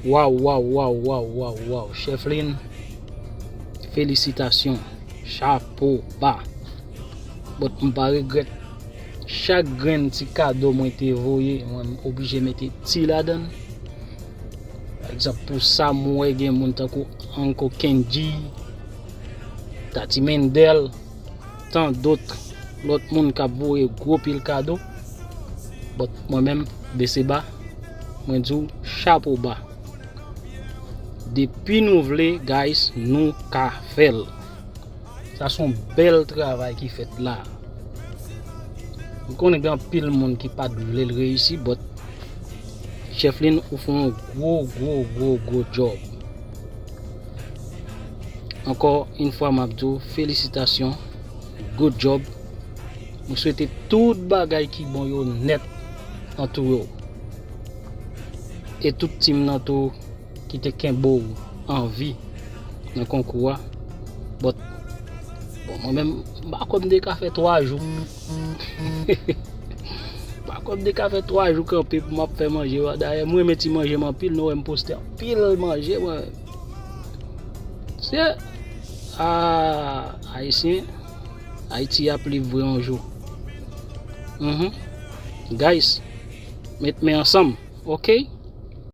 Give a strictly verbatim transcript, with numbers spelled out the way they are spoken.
Waw, waw, waw, waw, waw, waw. Chèf Lin, felisitasyon. Chapo ba. But m pa regrèt chak grenn ti kado mwen te voye, mwen oblije mete ti ladan l. Pa egzanp, pou sa, m wè gen moun tankou Uncle Kenji, Tati Mendel, tan dot lòt moun k ap voye gwo pil kado. But mwen menm, Beseba, mwen di w chapo ba. Depi nou vle, guys, nou ka fè l. Sa se yon bèl travay ki fèt la. M konnen gen anpil moun ki pa t vle l reyisi, but Chèf Lin, ou fè yon gwo, gwo, gwo, gwo job. Ankò yon fwa, m ap di w, felisitasyon, good job. Mwen swete tout bagay ki bon yo nèt antoure w. E tout tim nan tou ki te kenbe w an vi nan konkou a. But, bon, mwen menm, m pa kwè m te ka fè twa jou. M pa kwè m te ka fè twa jou kanpe pou m ap fè manje. Dayè, m renmen ti manje m anpil, nou wè m poste anpil manje, mwen. Se, a, Ayisyen, Ayiti ap liv vre yon jou. Mhm. Guys, met men ansanm, ok?